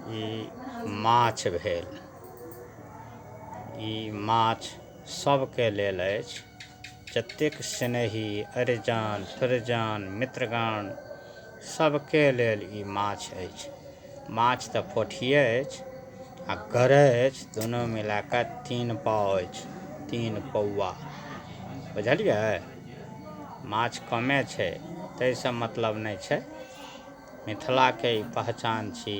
ई माछ भेल। ई माछ सबके लेल अछि। जतेक स्नेही अरिजन परिजन मित्रगण सबके लेल ई माछ अछि। माछ तऽ पोठिये अछि आ गरइ अछि, दुनू मिलाके 3 पाव अछि, 3 पौआ। बुझलियै? माछ कमे छै ताहिसँ मतलब नहि छै। मिथिलाके ई पहचान छी।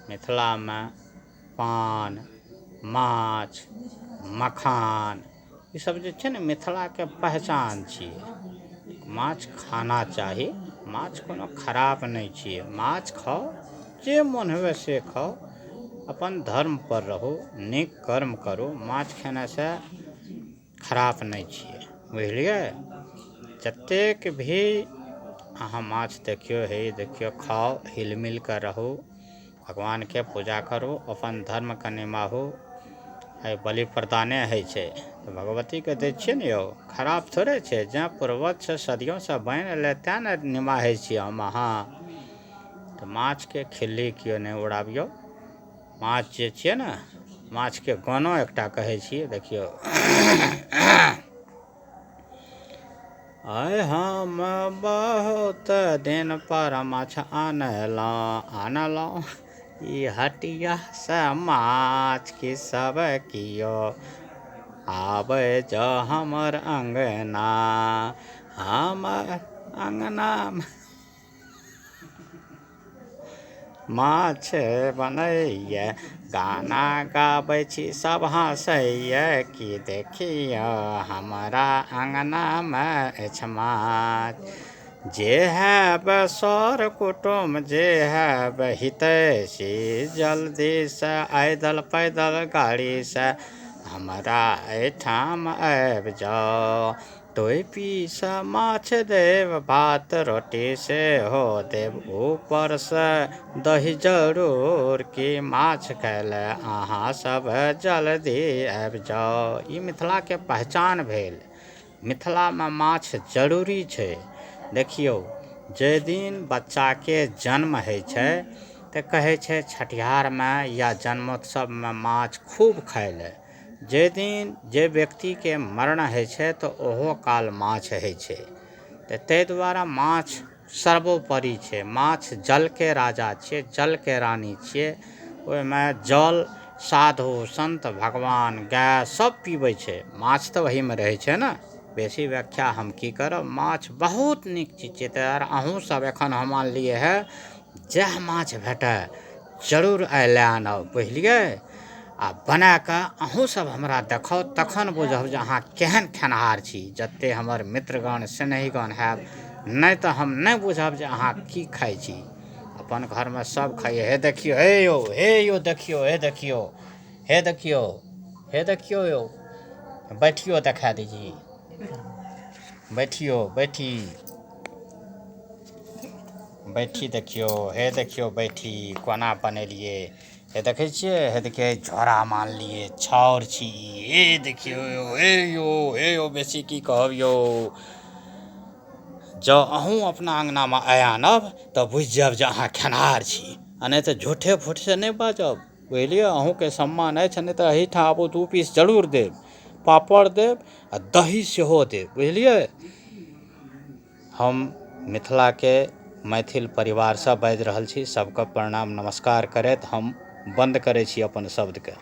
मिथिलामे पान माछ मखान ई सब जे छै ने मिथिलाके पहचान छियै। माछ खाना चाही, माछ कोनो खराब नहि छियै। माछ खाउ, जे मोन हुए से खाउ, अपन धर्म पर रहू, नीक कर्म करू। माछ खेने से खराब नहि छियै, बुझलियै? जतेक भी अहाँ माछ देखियौ, हे ई देखियौ, खाउ, हिल मिलके रहू, भगवानके पूजा करू, अपन धर्मके निमाहू। आइ बलि प्रदाने होइ छै तऽ भगवतीके दै छियै ने यौ, खराब थोड़े छै। जँ पूर्वज से सदियों से बनि अयलै तैँ ने निमाहै छियै हम अहाँ। तऽ माछके खिल्ली केओ नहि उड़ाबियौ। माछ जे छियै ने, माछके गानो एकटा कहै छियै, देखियौ। आइ हम बहुत दिन पर माछ आनलहुँ, आनलहुँ ई हटियासँ माछ, कि सब कियो आबै जँ हमर अङ्गना, हमर अङ्गनामे माछ बनैए, गाना गाबै छी सब हँसैए, कि देखियौ हमरा अङ्गनामे अछि माछ। जे हैब सर कुटुम, जे हैब हितैषी, जल्दीसँ ऐदल पैदल गाड़ीसँ हमरा एहिठाम आबि जाउ। टोपीसँ माछ देब, भात रोटी सेहो देब, ऊपरसँ दही जरूर, कि माछ खाय लए अहाँ सब जल्दी आबि जाउ। ई मिथिलाके पहचान भेल। मिथिलामे माछ जरूरी छै। देखियौ, जाहि दिन बच्चाके जन्म होइ छै तऽ कहै छै छठिहारमे या जन्मोत्सवमे माछ खूब खाय लए। जाहि दिन जे व्यक्तिके मरण होइ छै तऽ ओहो काल माछ होइ छै। तऽ ताहि दुआरे माछ सर्वोपरि छै। माछ जलके राजा छियै, जलके रानी छियै। ओहिमे जल साधु सन्त भगवान गाय सब पीबै छै। माछ तऽ ओहिमे रहै छै ने। बेसी व्याख्या हम की करब, माछ बहुत नीक चीज छियै। तैँ अहूँ सब एखन हम आनलियै हँ, जएह माछ भेटए जरूर आइ लए आनब, बुझलियै? आ बनाके अहूँ सब हमरा देखाउ, तखन बुझब जे अहाँ केहन खेनहार छी। जतेक हमर मित्रगण स्नेहीगण होयब, नहि तऽ हम नहि बुझब जे अहाँ की खाइ छी। अपन घरमे सब खाइए। हे देखियौ, हे यौ, हे यौ, देखियौ, हे देखियौ, हे देखियौ, हे देखियौ यौ, बैठियौ देखा दै छी, बैठियौ, बैठी बैठी देखियौ, हे देखियौ, बैठी कोना बनेलियै, हे देखै छियै, हे देखियै, झोरा मानलियै, छाउर छी, हे देखियौ यौ, हे यौ, हे यौ, बेसी की कहब यौ। जँ अहूँ अपना अङ्गनामे आइ आनब तऽ बुझि जायब जे अहाँ खेनहार छी, आ नहि तऽ झूठे फूटसँ नहि बाजब, बुझलियै? अहूँके सम्मान अछि, नहि तऽ एहिठाम आबू, 2 पीस जरूर देब, पापड़ देब आ दही सेहो देब, बुझलियै? हम मिथिलाके मैथिल परिवारसँ बाजि रहल छी। सबके प्रणाम नमस्कार करैत हम बन्द करै छी अपन शब्दके।